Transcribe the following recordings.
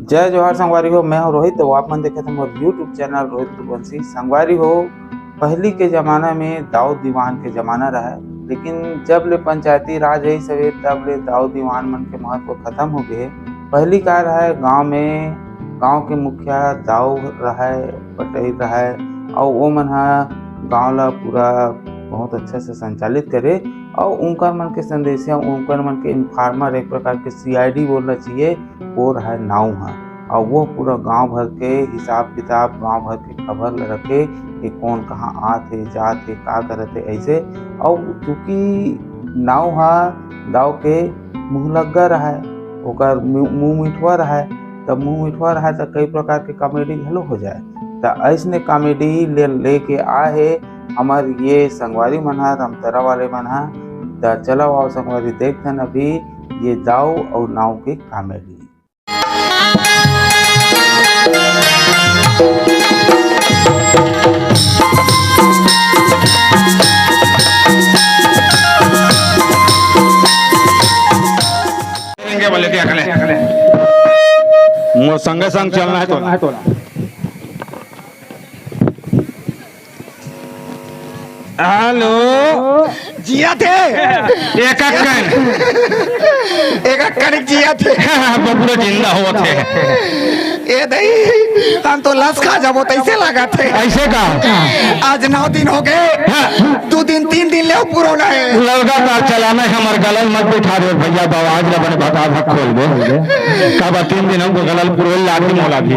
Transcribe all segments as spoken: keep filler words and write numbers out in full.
जय जोहार संगवारी हो, मैं हूं रोहित, तो आप मन देखत हो मोर YouTube चैनल रोहित गुरुवंशी। संगवारी हो, पहली के जमाना में दाऊ दीवान के जमाना रहा, लेकिन जब ले पंचायती राज आई सवे, तब ले दाऊ दीवान मन के महत्व खत्म हो गए। पहली का रहा, गांव में, गांव के मुखिया दाऊ रहा, पटेल रहा, और वो मन हा गांव ला पूरा बहुत अच्छा से संचालित करे, और उनकर मन के संदेशिया, उनकर मन के इन्फॉर्मर, एक प्रकार के सीआईडी बोलना चाहिए, वो रहा नाऊ हा। और वो पूरा गांव भर के हिसाब किताब, गांव भर के खबर ल रखे कि कौन कहाँ आत हे, जात हे, का करत हे, ऐसे। और चूंकि नाऊ हा दाऊ के मुंह लग्गा रहा है, ओकर मु-, मुंह मिठवा रहा है, तब मुंह मिठवा रहा है तो कई प्रकार के कॉमेडी घलो हो जाए। तो ऐसने कॉमेडी ले लेके आए हे हमर ये संगवारी मन हा, रमतरा वाले मन हा। तो चलो आओ संगवारी, देखथन अभी ये दाऊ और नाऊ के कॉमेडी। मोर संगे संग चलना है तोला। हेलो। जियत हे। एक एक कन। एक एक कन जियत हे। बबुरा जिंदा होत हे। ए दई, हम तो लस खा जाबो, तैसे लागत हे। ऐसे का? आज नौ दिन हो गए। हाँ। दू दिन, तीन दिन ले पूरा ना हे। लगातार चलाना हे, हमर गला ल मत बैठा दे भैया, दवाज ला बने बता भक खोल दे। काबर तीन दिन हमको गला ल पूरा लागी मोला भी।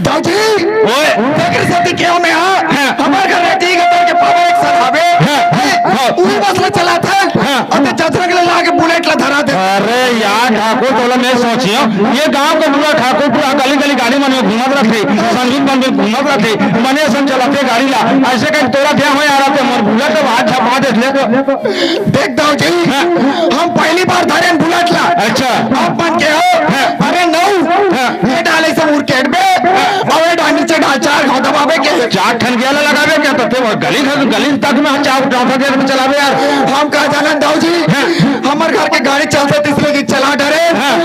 दाऊ जी, ओए। तेकर सेती केहेंव मैं हा, हाँ। हमर घर में ठीक हे, तोर के पावर एक सौ हवे। हाँ, हाँ। उही बस ला चलात हे, हाँ। अउ ते जजरंग ला लाके बुलेट ला धरा दे। अरे यार ठाकुर, तोला मैं सोचियो, ये गांव के पूरा ठाकुर पूरा गली गली गाड़ी मन में घूमत रथे, संदूक मन में घूमत रथे, बने असन चलाथे गाड़ी ला। ऐसे कहीं तोला क्या हो यार, आते मोर बुलेट तो हाथ झपा दे ले तो। देख दाऊ जी, हाँ। हम पहली बार धरेन बुलेट ला। अच्छा। आप मन के हो? हाँ। अरे नऊ। हाँ। ये डाले से मुड़ के हटबे। हाँ। अउ ये डाल नीचे डाल, चार घाव दबावे के। चार ठन गियर ला लगावे के, तो ते वो गली घर, गली तक में चार, चार गियर में चलावे यार। हम का जानन दाऊ जी? हाँ। हमर घर के गाड़ी चलथे, त इसलिए कि चला डरे। हाँ।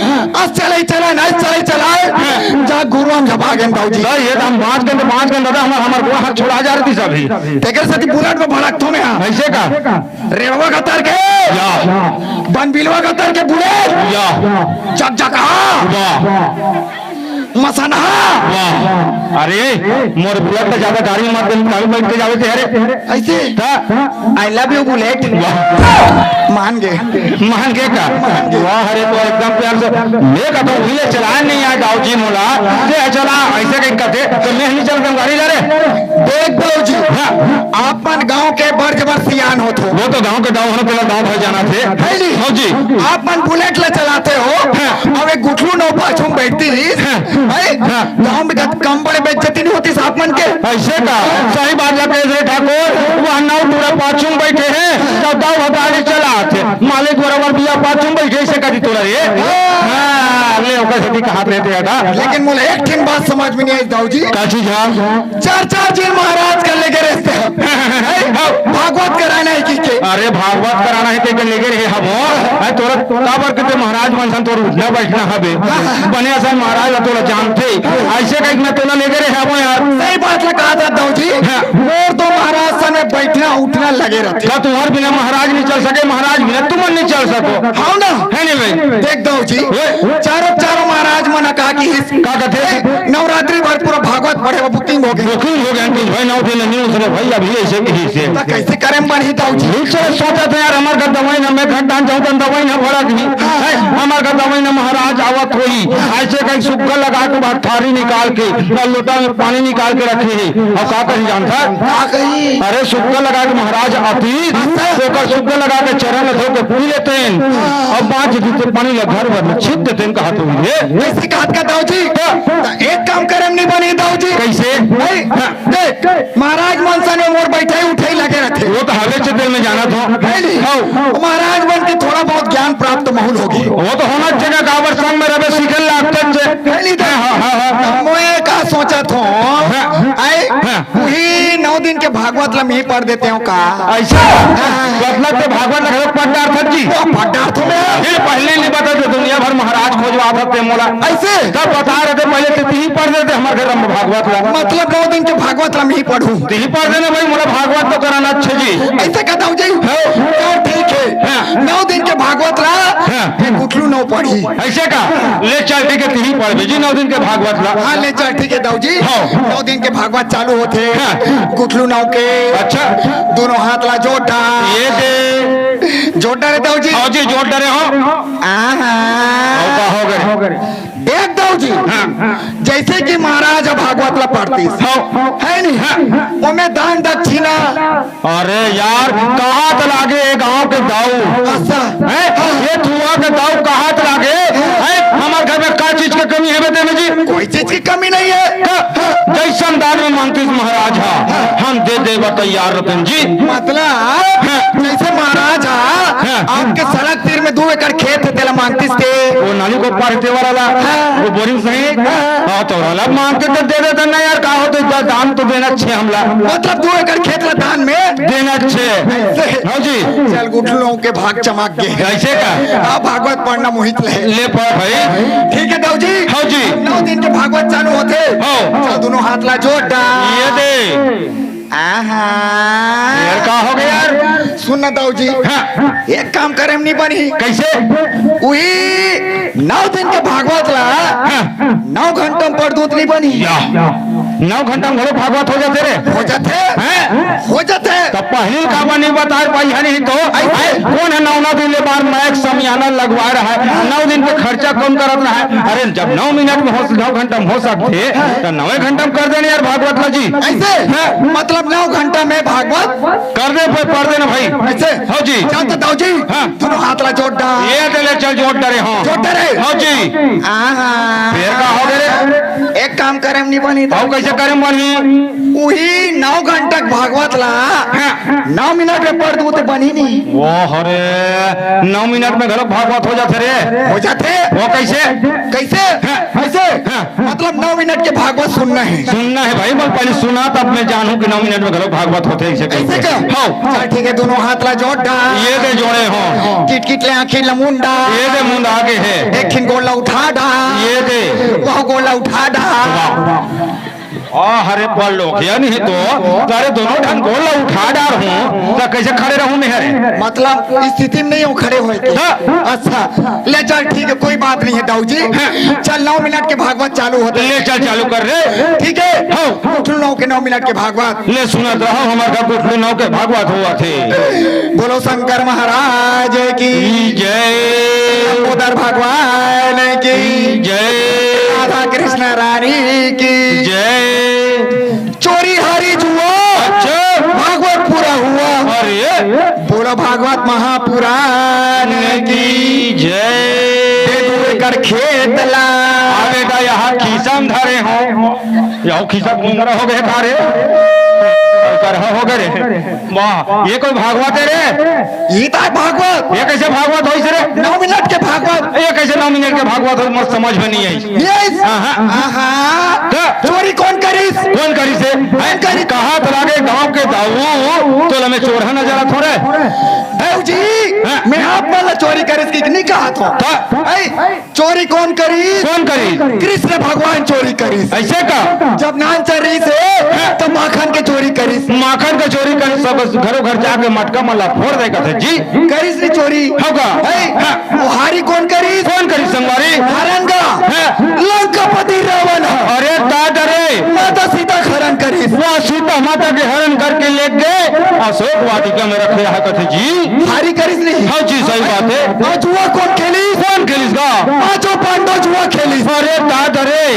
अस चले चला, नहीं चले चला। हाँ। जा गुरु हम झपा गेन दाऊ जी। तो ये तो हम बांच गेन, तो बांच गेन दादा, हमर, हमर गोड़ हाथ छोड़ा जा रही सभी। तेकर सेती बुलेट में भड़कथों मैं हा। ऐसे का? रेड़वा गतर के। या। बनबिलवा गतर के बुलेट। या। चकचकहा। वाह। मसनहा। वाह। अरे, मोर बुलेट त ज्यादा गाड़ी मत दे, गाड़ी बैठ के जावे के, अरे। ऐसे? हाँ। I love you bullet. वाह। मान गे। मान गे का? वाह, अरे तो एकदम प्यार से। मैं कहता हूँ, ये चलाए नहीं आए दाऊ जी मोला। ये चला, ऐसे कहीं कहते, तो मैं नहीं चलता गाड़ी जा रे। देख दाऊ जी। हाँ। अपन गांव के बड़ जबर सियान होत हो। वो तो गांव के दाऊ होना, तेला गांव भर जाना थे। है जी? हाँ जी। आप मन बुलेट ला चलाते हो, हाँ। अब एक गुठलू नौ पाछू में बैठती रही, हाँ। है? हाँ। गांव में कम बड़े बेइज्जती नहीं होती साहब मन के? ऐसे का? सही बात है, कैसे ठाकुर? वह नौ टूरा पाछू में बैठे हैं, तो दाऊ भतारी चलाते। मालिक बराबर बिया पाछू में बैठे, ऐसे करी तोला ये? हाँ। हाँ, ले, ओकर सेती कहात रहते हैं का? लेकिन मोला एक ठिन बात समझ में नहीं आई दाऊ जी। का चीज है? चार चार झिन महाराज कर लेगे रहते हैं। भागवत कराना है कि के? अरे भागवत कराना है कि के लेगे रहे हबो। अरे तोरा काबर के ते महाराज मन सन तोर उठना बैठना हबे। बने असन महाराज ला तोला जानथे। ऐसे कहीं मैं तोला लेगे रहे हबो यार। सही बात ला कहा था दाऊ जी। हाँ। मोर तो महाराज सन में बैठना उठना लगे रहते। का तुम्हार बिना महाराज नहीं चल सके, महाराज बिना तुम नहीं चल सको। हाँ ना? है नहीं भाई? देख दाऊ जी, ओए। चारों, चारों महाराज मन का की हिस- का कहते? नवरात्रि भर पूरा भागवत पढ़े बर booking हो गए। Booking हो गए, कि भाई नौ दिन नहीं हो सके, भाई अभी ऐसे भी से। तो कैसे करे में बनही दाऊ जी? नहीं चले, सोचा था यार, हमारे घर दवाई ना, मैं घर दान जाऊँ तो दवाई ना भड़ा नहीं। हाँ। है, हमारे घर दवाई ना महाराज आवत होई, ऐसे कहीं सुग्गा लगा के बाहर थारी निकाल के, और लोटा में पानी निकाल के रखे है। अब का कही जानता? का कही? अरे सुग्गा लगा के महाराज आती, तो ओकर सुग्गा लगा के चरण धो के पी लेते हैं। अब बाँच देते पानी ला घर भर में छिट देते हैं, कहा तो ये। ऐसे कहा का दाऊ जी? हाँ। तो एक काम करे नहीं बनी दाऊ जी। कैसे? नहीं। हाँ। देख, महाराज मन सन में मोर बैठे उठे लगे रहते। वो तो हवे से दिल में जाना था। है नहीं? हाँ। महाराज मन के थोड़ा बहुत ज्ञान प्राप्त माहौल होगी। वो तो होना चाहिए, काबर संग में रहे सीखे लागते से। है नहीं तो? हाँ, हाँ, हाँ, हाँ। मैं का सोचा था? हाँ। आए? हाँ। वही नौ दिन के भागवत ला मैं पढ़ देते हो का? ऐसा? हाँ। मतलब के भागवत ला डारथस जी। वो पट डारथों मैं। फिर पहली नहीं बता दे, दुनिया भर महाराज खोजवाथस ते मोला। ऐसे? तब बता रहे थे पहले ते तिही पढ़ देते हमर घर में भागवत ला। मतलब नौ दिन के भागवत ला मैं ही पढ़ूं? तिही पढ़ देना भाई, मोला भागवत तो कराना अच्छे जी। ऐसे कहता हूँ जी। हाँ। चल ठीक है। हाँ। नौ दिन के भागवत ला हाँ। ये गुठलू नौ पढ़ी। ऐसे का? ले चल ठीक है, तिही पढ़ भी जी नौ दिन के भागवत ला। हाँ, ले चल ठीक है दाऊ जी। हाँ। नौ दिन के भागवत चालू होथे। हाँ। गुठलू नौ के। अच्छा। दोनों हाथ ला जोड़ डार। ये दे। जोड़ डारे दाऊ जी। हाँ जी, जोड़ डारे हो। आहा। का हो गए? देख दाऊ जी, हाँ। जैसे कि महाराज भागवत ला पढ़तीस, हाँ। है नहीं? हाँ। ओमे दान दक्षिणा। अरे यार, कहात लागे ये गांव के दाऊ। अच्छा। हैं? हाँ। ये धुआं के दाऊ कहात लागे। हैं? हमार घर में का चीज के कमी है बे तेमे जी? कोई चीज की कमी नहीं है। का? जैसन दान में मांगतीस महाराज हा, हम दे देवा तैयार रतन जी। मतलब हाँ। जैसे महाराज हा, हाँ। आपके सड़क तीर में दो एकड़ खेत है, तेला मांगतीस ते। वो नाली को पार देवा वाला, हाँ। वो बोरिंग सही। हाँ। हाँ, तो वाला मांग के तो दे देता ना यार, का हो तो दा-, दान तो देना छे हमला। मतलब दो एकड़ खेत ला दान में देना छे। ऐसे। हाँ जी। चल गुठलू नौ के भाग चमक गए। ऐसे का? अब भागवत पढ़ना मोहित ले। ले पढ़ भाई। ठीक है दाऊ जी। हाँ जी। नौ दिन के भागवत चालू होथे। हाँ। चल दोनों हाथ ला जोड़ डार। ये दे। आहा। यार, का हो गया यार? सुन ना दाऊ जी। हाँ। एक काम करे में नहीं बनी। कैसे? उही नौ दिन के भागवत ला हाँ। नौ घंटा में पढ़ दूत नहीं बनी। या। नौ घंटा में घलो भागवत हो जाथे रे। हो जाथे? हैं? हो जाथे। तब पहली काबर नहीं बता पाई है नहीं तो? ऐसे? हैं? कौन है नौ नौ दिन ले बार माइक समियाना लगवा रहा है? नौ दिन के खर्चा कौन करत रहा है? अरे जब नौ मिनट में हो, नौ घंटा में हो सकथे, तो नौवे घंटा में कर देना यार भागवत ला जी। ऐसे? हैं? मतलब नौ घंटा में भागवत? कर दे भाई, पढ़ देना भाई। ऐसे? हाँ जी। चल तो दाऊ जी। हाँ। दोनों हाथ ला जोड़ डार। ये दे ले चल जोड़ डारे, हाँ। जोड़ डारे? हाँ जी। आहा। फिर का हो गए रे? एक काम करे में नहीं बनी तो। आओ कैसे करे में बनी? उही नौ घंटा के भागवत ला हाँ। नौ मिनट में पढ़ दूं तो बनी नहीं। वो हरे, नौ मिनट में घलो भागवत हो जाथे रे। हो जाथे? वो कैसे? कैसे? हाँ। ऐसे? हाँ। मतलब नौ मिनट के भागवत सुनना है। सुनना है भाई, बोल पहले सुना तब मैं जानूं कि नौ मिनट में घलो भागवत होथे ऐसे कैसे कैसे? का? हाँ। चल ठीक है, दोनों हाथ ला जोड़ डार। ये दे जोड़े हो। किटकिट ले आंखी ला मुंडा। ये दे मुंडा आगे है। एक ठिन गोड़ ला उठा डार। ये दे। वो गोड़ ला उठा डार। वाह। आ, हरे पर लोग, या नहीं तो, तारे दोनों ढंग गोड़ ला उठा डार हूँ, तो कैसे खड़े रहूँ मैं हरे? मतलब स्थिति में नहीं हूँ खड़े होए के। हाँ। अच्छा, ले चल ठीक है, कोई बात नहीं है दाऊ जी। हाँ। चल नौ मिनट के भागवत चालू होथे। ले चल चालू कर रे। ठीक है? हाँ। गुठलू नौ के नौ मिनट के भागवत। ले सुनत रहो, हमार का गुठलू नौ के भागवत होवथे। बोलो शंकर महाराज की। की जय। लंबोदर भगवान की। की जय। राधा कृष्ण रानी की। जय। चोरी हारी जुआ। अच्छा। भागवत पूरा हुआ। अरे। बोलो भागवत महापुराण की। की जय। दे दू एकड़ खेत ला। आ बेटा, यहाँ खीसा में धरे हो। यहो खीसा घूम रहा हो गए का रे? कर हो गए रे। वाह, ये कोई भागवत है रे? ये तो है भागवत। ये कैसे भागवत होइस रे? नौ मिनट के भागवत। ये कैसे नौ मिनट के भागवत होइस? मत समझ में नहीं आई। ये इस- हाँ, हाँ। आहा। का? चोरी कौन करिस? कौन करिस है? कौन करिस? कहा तो लागे गांव के दाऊ, तो लमे चोर है नजर आ थोड़े। दाऊ जी, हाँ। मैं आप वाला चोरी करिस की नहीं कहा था। का? ऐ, चोरी कौन करिस? कौन करिस? कृष्ण भगवान चोरी करिस। ऐसे का? जब नान चल रही से, हाँ। तो माखन के चोरी करिस। माखन के चोरी करिस, सब घरों घर जाके मटका मला फोड़ दे कथे जी। करिस नहीं चोरी। होगा। है? हाँ। वो हारी कौन करिस? कौन करिस संगवारी? हरण का। हाँ। लंकापति रावण है। अरे दादा रे। माता सीता का हरण करिस। वाह, सीता माता के हरण करके ले गए, अशोक वाटिका में रखे रहा कथे जी। हारी करिस नहीं। हाँ जी, सही बात है। और जुआ कौन खेलिस? कौन खेलिस का? पांचों पांडव जुआ खेलिस। अरे दादा रे।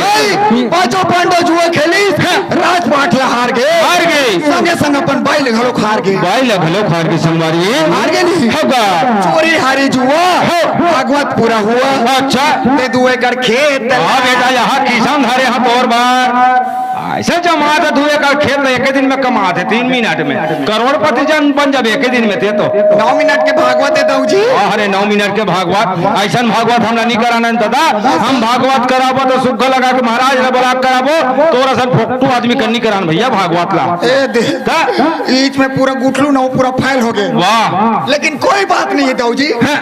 नहीं, पांचों पांडव जुआ खेलिस। हाँ। राजपाट ला हार गए। हार गए। संगे संग अपन बाई ले घलो हार गए। बाई ले घलो हार गए संगवारी। हार गए नहीं। होगा। चोरी हारी जुआ। हाँ। भागवत पूरा हुआ। अच्छा। दे दू एकड़ खेत। हाँ बेटा, यहाँ किसान धरे हैं तोर बार। अइसे जमात हे, दू एकड़ खेत ल एके दिन में कमात हे, तीन मिनट में करोड़पति जन बन जाबे एके दिन में ते तो। नौ मिनट के भागवत हे दाऊ जी। अरे, नौ मिनट के भागवत, अइसन भागवत हमला नी कराना हे दादा। हम भागवत कराबो तो सुग्घर लगा के महाराज ल बला के कराबो, तोर असन फोकटू आदमी कर नी करान भइया भागवत ला। ए दे, त? बीच में पूरा गुठलू न हो, पूरा फैल हो गे। वाह। लेकिन कोई बात नहीं हे दाऊ जी। हाँ।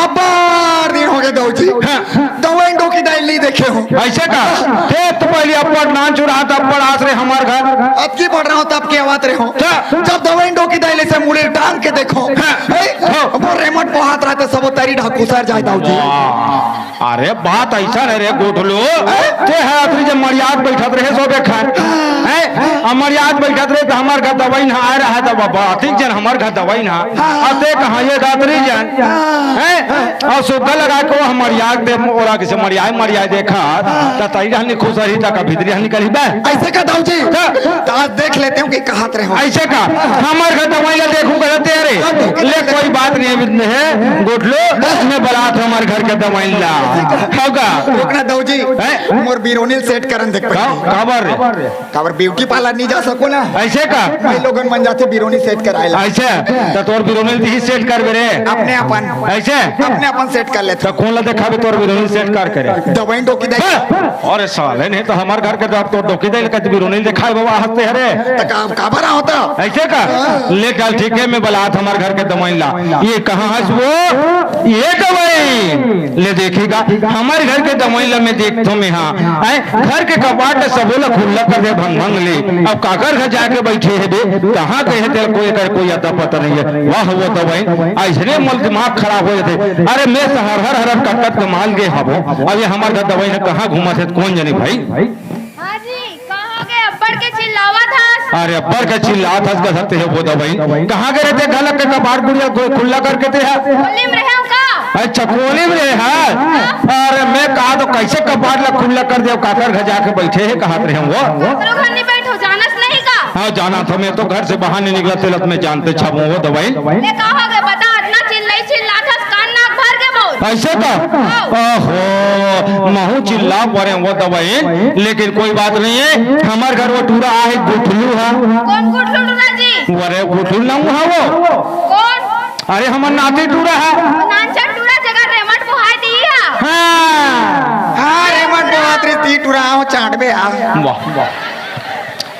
अब्बड़ दिन हो गे दाऊ जी। हाँ। दवई डोकी दाई ल नी देखे हों। अइसे का? ते तो पहिली अब्बड़ नान चुरात, अब्बड़ आत रहे हमर घर। अतकी बड़ रहों तब के आवत रहे हों। हाँ। जब दवई डोकी दाई ल अइसे मुड़ी ल टांग के देखों। हाँ। ए, हाँ। वो रेमट बोहात रहिथे, सबो तरी डहा खुसर जाय दाऊ जी। वाह। अरे बात अइसन हे रे गुठलू, ते ह अतरी जन मड़ियात बइठत रहे सबे खान, हैं? अब मड़ियात बइठत रहे त हमर घर दवई ल आय रहा त बाबा, अतरी जन हमर घर दवई ल, अब ते कहाँ ये दातरी जन, हैं? अउ सुग्घर लगा के वो हमर याद दे, ओला कइसे मड़ियाय, मड़ियाय देखा, त तरी रहनी खुसर ही त का भीतरी रहनी करी बे। अइसे का दाऊ जी? त आज देख लेते हों कि कहाँ रहे हों। अइसे का? हमर घर दवई ल देखहूँ कहते, अरे, ले कोई बात नहीं हे गुठलू, मैं बलात हों हमर घर के दवई ल। हव का? रुक ना दाऊ जी, हैं? मोर बिरोनी ल सेट करन दे का, पहिली। काबर रे? काबर ब्यूटी पार्लर नी जा सकों ना? अइसे का? भाई लोगन मन जाथे बिरोनी सेट कराय ला। अइसे? त तोर बिरोनी ल तिही सेट करबे रे? अपने अपन। अइसे? अपने अपन सेट कर लेथे। त कोन ला देखाबे तोर बिरोनी ल सेट करके रे? दवई डोकी दाई। हाँ? अरे साले, नहीं तो हमर घर के तो अब तो डोकी दाई ल कति बिरोनी ल देखाय बाबा हंसते हरे। त का, काबर होता? अइसे का? हाँ। ले चल ठीक हे, मैं बलात हों हमर घर के दवई ल। ये कहाँ हस वो? ये दवई। ले देखे गा, हमर घर के दवई ल मैं देखथों मैं हा। हैं? घर के कपाट ल सबो ल खुल्ला कर दे भंग भंग ले। अब काकर घर जाके बइठे हे बे? कहाँ गे हे तेला कोई कर कोई अता पता नहीं हे। वाह वो दवई, अइसने मोर दिमाग खराब हो जाथे। अरे मैं सहर हर हर कटकट के माल गे हवों। अब ये हमर घर दवई ल कहाँ घुमाथे कोन जनी भाई? हाँ जी, कहाँ गे अब्बड़ के चिल्लावत हस? अरे अब्बड़ के चिल्लात हस, कहत हे वो दवई। कहाँ गे रहे ते? घर के कपाट गुड़िया को खुल्ला करके ते ह। कोली म रहे हों का? अच्छा, कोली म रहे हस? हाँ। अरे मैं कहा तो कइसे कपाट ला खुल्ला कर देव, काकर घर जाके बइठे हे, कहत रहे हों वो। काकरो घर नी बइठों, जानस नहीं का? हाँ, जानत हों, मैं तो घर से बाहर नी निकलत, तेला त मैं जानत हवों वो दवई। ले का हो गे बता, अतना चिल्लई चिल्लात हस, कान नाक भर गे मोर। अइसे का? हाँ। ओहो, महूँ चिल्ला परेंव वो दवई, लेकिन कोई बात नहीं हे। हमर घर वो टूरा आहे गुठलू ह। कोन गुठलू टूरा जी? अरे गुठलू नइ हे वो। कोन? अरे हमर नाती टूरा ह। वो नानचर टूरा जेकर रेमट बोहाय दिही ह। हाँ। हाँ, रेमट बोहात रहिस तिही टूरा, वो चांटबे ह। वाह, वाह।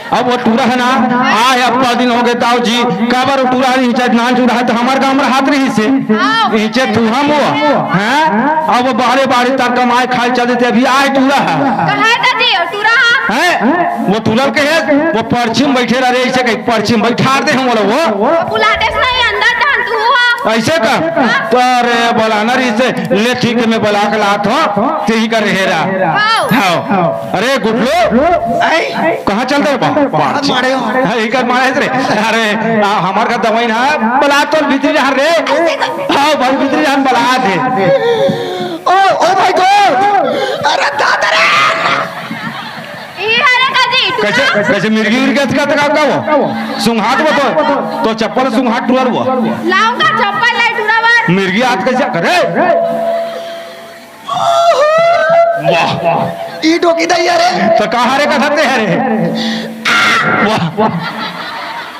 अब वो टूरा हे ना, आय अब्बड़ दिन हो गे दाऊ जी, काबर वो टूरा हे, इचेत नानचुर हे त हमर गाँव म रहत रहिस हे। हाँ। इचेत तुहूँ वो, हैं? अब वो बाहरे बाहरे तक कमाय खाय चल देथे, अभी आय टूरा हे। कहाँ हे दादी, वो टूरा हे? हैं? वो टूरा ल कहे, वो परछी म बइठे रहे, अइसे कहि परछी म बइठार दे हमन ला वो। बुलातेस नहीं, अंदर जान तू हो। अइसे का? हाँ। त अरे बलाना रहिस हे, ले ठीक हे, मैं बला के लात हों, तिही कर रहे रहा। हाँ। हाँ। अरे गुठलू, आई। कहाँ चल दे बा-, बाहर बाहर मारे हो। हाँ, इही कर मारे रे। अरे, आ, हमर घर दवई ल बला तो भीतरी जान रे। हाँ, भाई भीतरी जान बला दे। ओ, ओ भाई को। अरे दादा रे। ई हरे का जी, टूरा? कइसे, कइसे मिर्गी उर्गी अतका तक का वो? सुंघात वो तो, तो चप्पल सुंघात टूरा वो। लाऊंगा चप्पल लाई टूरा बार। मिर्गी हाथ कइसे करे? वाह। ई डोकी दई अरे। त कहाँ रे कथते हरे? वाह।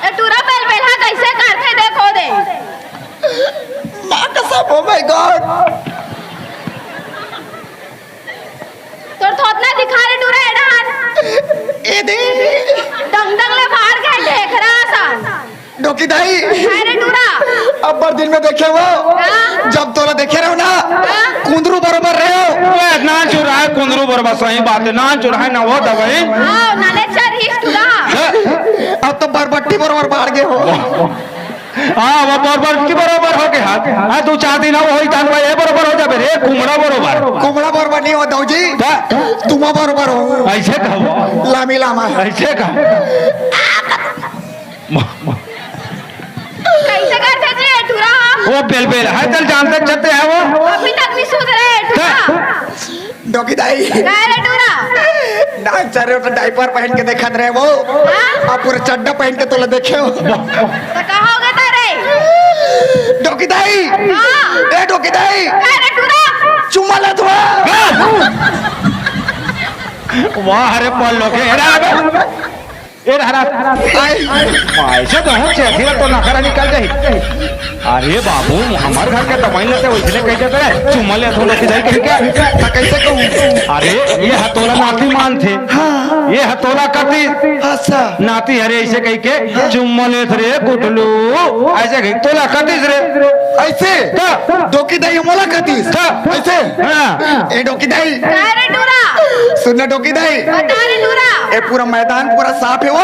ए टूरा बेल बेल हा कइसे करथे देखो दे। माँ कसम, oh my God। तोर थोथना दिखा रे टूरा ए डहान। ए दे। डंग डंग ले बाहर गे ढेखरा असन। डोकी दाई। काय रे टूरा? अब्बड़ दिन में देखे हो। हाँ। जब तोला देखे रहो ना, हाँ। कुंदरू बरोबर रहे हो। ओए, नानचुर हे कुंदरू बरोबर, सही बात हे, नानचुर हे ना वो दवई। हाँ, नानचुर हे टूरा। हाँ। अब तो बरबट्टी बरोबर बाढ़ गे हो। हाँ, वो बरबट्टी बरोबर हो गे हे। हाँ, दू चार दिन अउ होही तहन भाई, ए बरोबर हो जाबे रे, कुमड़ा बरोबर। कुमड़ा बरोबर नहीं हो दऊ जी। का? तुमा बरोबर हो। अइसे कहो। लामी लामा। अइसे कहो। कइसे करथे जी ए टूरा? वो बेल बेल हे, तेला जानते चलते हे वो। अभी तक नहीं सुधरे ए टूरा। का? डोकी दाई। काय रे टूरा? नानचुर रहे हो तो डायपर पहन के देखत रहे वो। हाँ? अब पूरा चड्डा पहन के तोला देखे हो। त का हो गे तारे? डोकी दाई। हाँ। ए डोकी दाई। काय रे टूरा? चुम्मा लेत हो। वाह रे पल्लो के, एरा बे। ए रहरा। आई। भाई से तो हम चेखिला तो नखरा निकल जाही। अरे बाबू, हमर घर के दवाई लेते वइसने कहि देते, चुम्मा लेथों डोकी दाई कहि के। त कइसे कहूं? अरे, ये ह तोला नाती मानथे। हां। ये ह तोला कतिस। अच्छा। नाती हरे अइसे कहि के, चुम्मा लेथों रे गुठलू। अइसे कहि तोला कतिस रे। अइसे? त? डोकी दाई मोला कतिस। त? अइसे? हां। ए डोकी दाई। काय रे टूरा? सुन ना डोकी दाई। बता रे टूरा। ए पूरा मैदान पूरा साफ हे वो।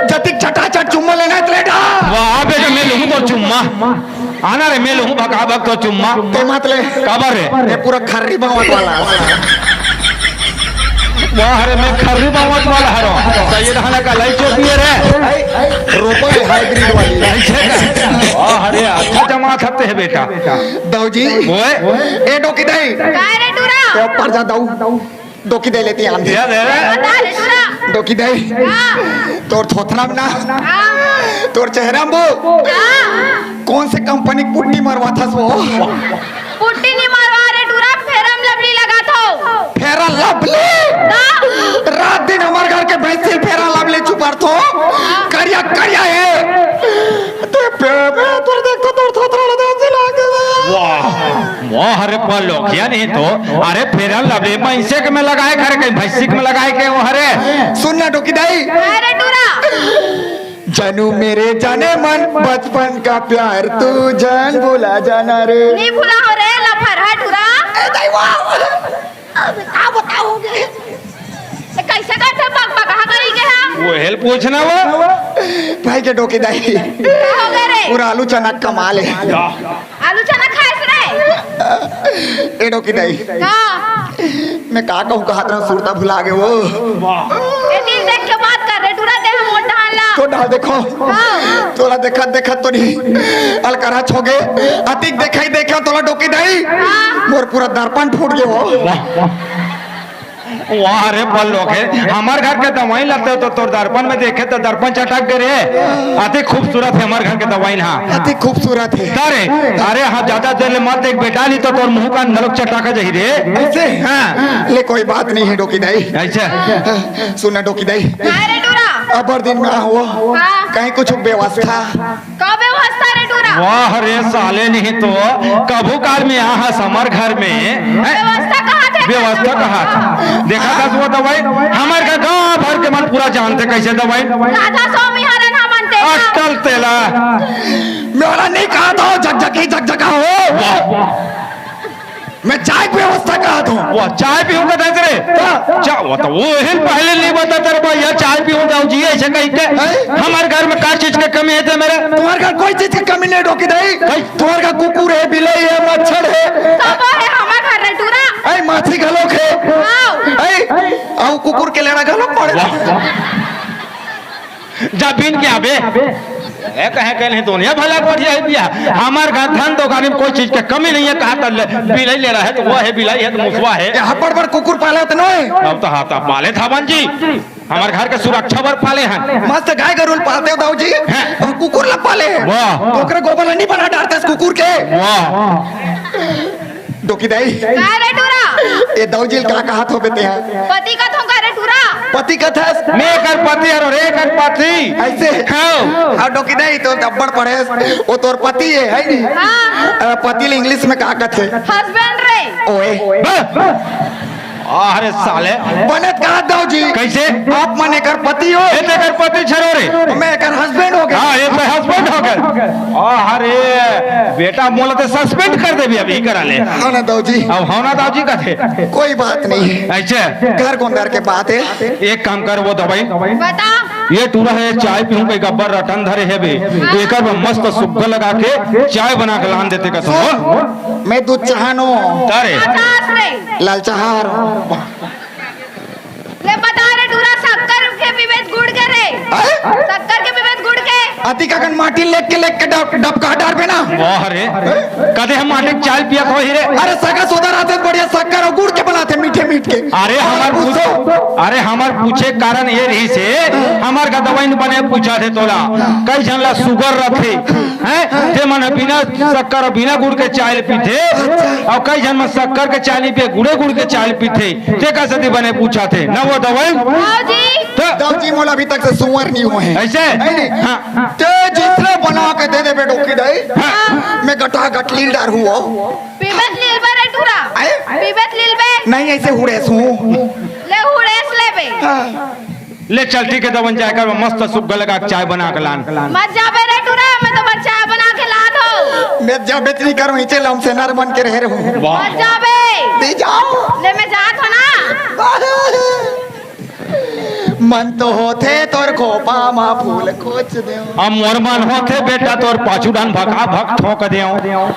जतिक चटाचट चुम्मा लेना हे त ले डा। वाह, बेटा, मैं लूं तोर चुम्मा। आना रे, मैं लूं भगा भग तोर चुम्मा। ते मत ले। काबर रे? ए पूरा खर्री बांवत वाला। वाह रे, मैं खर्री बांवत वाला हरों। त ये रहना का लाई चोपी हे रे। रोपा हे हाइब्रिड वाली। अइसे का? वाह रे, अच्छा जमात हते हे बेटा। दाऊ जी। ओए। ए डोकी दाई। काय रे टूरा? ए ऊपर जा दाऊ। डोकी दाई लेती आन दे। या दे रे। बता रे टूरा। डोकी दाई। हां। तोर थोथना में ना। हां। तोर चेहरा में वो। हां। कौन से कंपनी के पुट्टी मरवाथस वो? पुट्टी नी मरवांव रे टूरा, फेरम लवली लगाथों। फेरन लवली? हां। रात दिन हमर घर के भैंसी फेरन लवली चुपरथों। करिया, करिया हे। ते पे, पे, तोर देख तो तोर थोथरा लगा दे लागे। वाह। वाह रे पल्लो, क्या नहीं तो। अरे फेरन लवली, मइनसे के में लगाय के हरे, कहीं भैंसी के में लगाय के वो हरे। सुन ना डोकी दाई। अरे टूरा। जानू मेरे जानेमन, बचपन का प्यार तू जान भुला जाना रे। नी भुलांव रे, लफर हा टूरा। ए दाई वाह। अब का बताओगे? ए, कइसे करथे बक बक हा करी के हा? वो हेल पूछना वो। भाई के डोकी दाई। का होगे रे? पूरा आलू चना कमाल हे। आलू चना खाएस रे? ए डोकी दाई। हां। मैं का कहूं, कहत रहा सुरता भुला गे वो। ए दिल देख के बात कर रे टूरा, ते मोर डहान ला। तो डहान देखो। हां। तोला देखत देखत तो नहीं अलकरहा छो गे। अतिक देखई देखा तोला डोकी दाई। हां। मोर पूरा दर्पण फूट गे वो। वाह रे पल्लो के, हमर घर के दवाई लेते तो तोर दर्पण में देखे तो दर्पण चटक गे रे। अति खूबसूरत हे हमर घर के दवाई ना। अति खूबसूरत हे। अरे, अरे हां, ज्यादा देर ले मत देख बेटा, नी तो तोर मुंह कान घलोक चटक जाही रे। अइसे? हां। ले कोई बात नहीं हे डोकी दाई। अइसे? सुन ना डोकी दाई। काय रे टूरा? अब्बड़ दिन में आए हो। हां। कहीं कुछ व्यवस्था? का व्यवस्था रे टूरा? वाह रे साले, नहीं तो कभू काल में आए हस हमर घर में, हैं? व्यवस्था कहाथे? व्यवस्था कहाथे? देखा था वो दवाई, हमर घर गांव भर के मन पूरा जानथे कइसे दवाई। राधा स्वामी हरन हमन ते। अटल तेला। मोला नहीं कहा था झकझकी झकझका हो। वाह। मैं चाय के व्यवस्था कहाथों। वाह, चाय पीहूं कहत हस रे? हां। चा-, वो तो वो ही पहले नहीं बताते रे भैया, चाय पीहूं दाऊ जी, अइसे कहि के। हैं? हमर घर में का चीज के कमी हे ते मेरे? तुम्हर घर कोई चीज के कमी नहीं डोकी दाई। हैं? तुम्हर घर कुकुर हे, बिलई हे, मच्छर हे। सब हे हमर घर रे टूरा। ए, माछी घलोक हे। हां। ए, अउ कुकुर के लेना घलोक पड़े। वाह, वाह। जा बीन के आबे। ए, कहे के नहीं, दुनिया भला बढ़िया हे भैया। हमर घर धन दो गाड़ी में कोई चीज के कमी नहीं हे, कहा तो ले, बिलई ले रहा हे तो वो हे, बिलई हे तो मुसवा हे। ए, अब्बड़ बड़ कुकुर पाले होते नोहे। अब तो हां, तो पाले था बन जी, हमर घर के सुरक्षा बर पाले हन। मस्त गाय गरु ल पालते हो दाऊ जी, हां। अउ कुकुर ल पाले हे। वाह। तो ओकरे गोबर ल नहीं बना डारते इस कुकुर के। वाह। डोकी दाई। का रे टूरा? ए दाऊ जी ल का कहाथो बे तेहा? पति कथों का रे टूरा? पति कथस? मैं एकर पति हरों रे, एकर पति। अइसे? हां। हां, डोकी दाई तो अब्बड़ पढ़े, वो तोर पति हे, हे नहीं? हां। अ, पति ल English में का कथे? Husband रे। ओए। बस। अरे साले। बने त कहा दाऊ जी। कइसे? आप मन एकर पति हो। ए तो एकर पति हरों रे। मैं एकर husband हो गे। हां, ए तो husband हो गे। अरे बेटा, मोला तो suspend कर देबे अभी करा ले। हां ना दाऊ जी। अब हां ना दाऊ जी कथे। कोई बात नहीं हे। अइसे? घर गोंदर के बात हे। एक काम कर, वो दवाई। बता। ए टूरा हे, चाय पीहूं कहि के अब्बड़ रटन धरे हे बे। हां। एकर में मस्त सुग्घर लगा के चाय बना के लान देते कथों। मैं दूध चाहा नोहंव। का रे? अच्छा, आस रे। लाल चाहा हरों। ले बता रे टूरा, शक्कर के पीबे त गुड़ के रे? हैं? शक्कर के पीबे त गुड़ के? अतिक अकन माटी लेग के, लेग के डब-, डबका डारबे ना। वाह रे, कदे हम माटी के चाय ल पियत होही रे। अरे सगा सोदर आथे त बढ़िया शक्कर अउ गुड़ के बनाथे, मीठे मीठ के। अरे हमर पूछे, अरे हमर पूछे के कारण ये रहिस हे, हमर घर दवई ल बने पूछत हे तोला, कई झन ला sugar रथे, हैं? ते मन ह बिना शक्कर अउ बिना गुड़ के चाय ल पीथे, अउ कई झन मन शक्कर के चाय नइ पिए, गुड़े गुड़ के चाय ल पीथे, तेकर सेती बने पूछत हे न वो दवई। बाबूजी। त दाऊ जी, मोला अभी तक से सुअर नइ होहे। अइसे? नहीं, नहीं। हाँ। ते जइसने बना के दे देबे डोकी दाई, हाँ। मैं गटा गट लील डारहूँ। पीबे त लीलबे रे टूरा। आए? पीबे त लीलबे। नहीं, अइसे हुड़ेस हूँ। ले हुड़ेस लेबे। हाँ। ले चल, ठीक हे, दवन जाय कर, मस्त सुग्घर लगा के चाय बना के लान। मत जाबे रे टूरा, मैं तो बड़ चाय बना के लात हूँ। मैं जाबे त नइ करूँ, इचे लम से नर बन के रहे रहूँ। वाह। मत जाबे। दे जाओ। ले मैं जात हूँ ना। मन तो होथे तोर खोपा मा फूल खोच देव। अब मोर मन होथे बेटा तोर पाछू डान भका भक ठोक देव।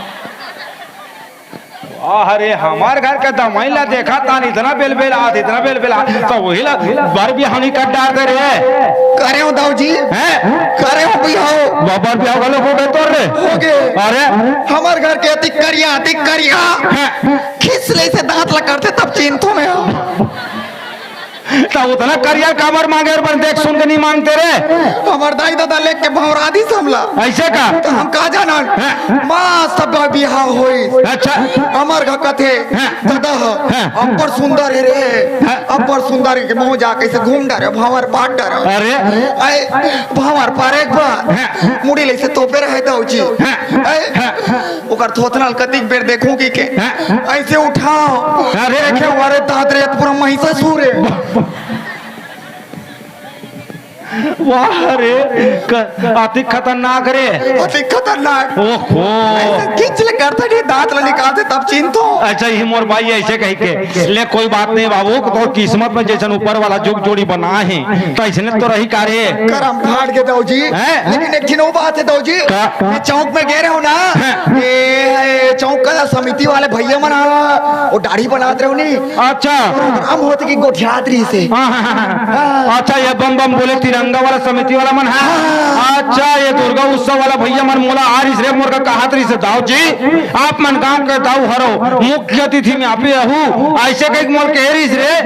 अरे हमर घर के दमाई ला देखत हन, इतना बेलबेलात, इतना बेलबेलात, त वही ला बर बिहाव नइ कर डारते रे। करे हो दाऊ जी? हैं? करे हो बिहाव? बर बिहाव घलो होगे तोर रे? होगे। अरे? हमर घर के अतिक करिया, अतिक करिया। हैं? खिसले से दांत ला करथे तब चिन्हथों मैं। त उतना करिया काबर मांगे बर देख सुन के नइ मांगते रे? हमर दाई ददा लेग के भंवरा दिस हमला। अइसे का? त हम का जानन? हाँ। मस्त बिहाव होइस। अच्छा। हमर घर कथे, हाँ। ददा ह, हाँ। अब्बड़ सुंदर हे रे। हाँ। अब्बड़ सुंदर हे के महूँ जाके अइसे घूम डारेंव, भंवर पाट डारेंव। अरे। अइ, भंवर पारे के बाद, हाँ। मुड़ी ल अइसे तोपे रहे दाऊ जी। हाँ। अइ, हाँ। ओकर थोथना ल कतिक बेर देखहूँ कहिके। हाँ। अइसे उठांव। अरे। देखेंव, अरे दांत रे, पूरा महिषासुर हे। वाह रे, क-, अतिक खतरनाक रे। अतिक खतरनाक। ओहो। अइसे खींच ले करथे, ये दांत ल निकालथे तब चिन्हथों। अच्छा, ये मोर बाई अइसे कहिके। ले कोई बात नहीं बाबू, तोर किस्मत में जइसन ऊपर वाला जोग जोड़ी बनाय हे, त अइसने तो रही का रे। करम फाट गे दाऊ जी। हैं? लेकिन एक ठिन वो बात हे दाऊ जी। का? मैं चौक में गे रहेंव ना, हाँ। ये, ये चौक का समिति वाले भइया मन ह, वो दाढ़ी बनात रहे हो नी। अच्छा। प्रोग्राम होत कि गोठियात रहिस हे। हाँ, हाँ, हाँ, हाँ। हाँ। अच्छा, ये बम बम बोले तिरंगा वाला समिति वाला मन ह। हाँ। अच्छा, ये दुर्गा उत्सव वाला भइया मन मोला आय रहिस रे, मोर का कहत रहिस हे, "दाऊ जी, आप मन गांव के दाऊ हरो, मुख्य अतिथि में आप ही रहू," अइसे कहिके मोला कहे रहिस रे।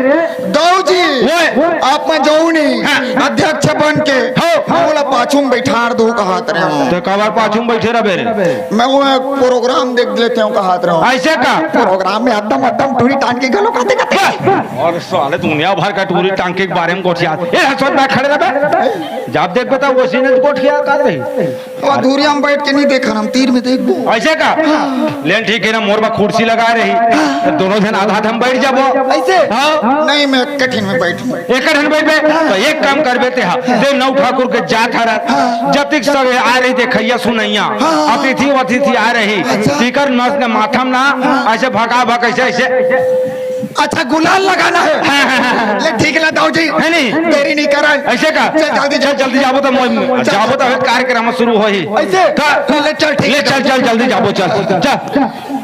दाऊ जी, ओए। आप मन जाहू नहीं, हाँ। अध्यक्ष बन के, हो। मोला पाछू में बइठार दो कहत रहे हो। त काबर पाछू में बइठे रहे रे? मैं वो एक प्रोग्राम देख लेते हूँ कहत रहे हो। अइसे का? प्रोग्राम में अद्दम अद्दम टूरी टांग के घलो खाते खाते। अरे साले, दुनिया भर का टूरी टांग के बारे में गोठियात। ए, हंसत ना खड़े रहे बे। जब देखबे त वो सीने गोठिया कर रही। अब दूरिया में बइठ के नइ देखन, हम तीर में देखबो। अइसे का? हाँ। ले ठीक हे ना, मोर बर कुर्सी लगाय रही, दोनों झन आधा आधा में बइठ जाबो। अइसे? हाँ। नहीं, मैं कठिन में बइठहूँ। एक ठन बइठबे, त एक काम करबे ते हा, ते नौ ठाकुर के जात हरत, हाँ। जतिक सब आय रही देखइया सुनइया, हाँ। अतिथि वतिथि आय रही, अच्छा। तिकर नस के माथा में ना, हाँ। अइसे भका भक, अइसे, अइसे। अच्छा, गुलाल लगाना हे। हाँ, हाँ, हाँ, हाँ। ले, ठीक ला, दाऊ जी। हे नहीं? देरी नइ करन। अइसे का? चल, जल्दी, चल, जल्दी जाबो त मोर, चल। जाबो त अभी कार्यक्रम शुरू होही। अइसे? का? ले, चल, ठीक ले, हे। चल, चल, जल्दी जाबो, चल, चल।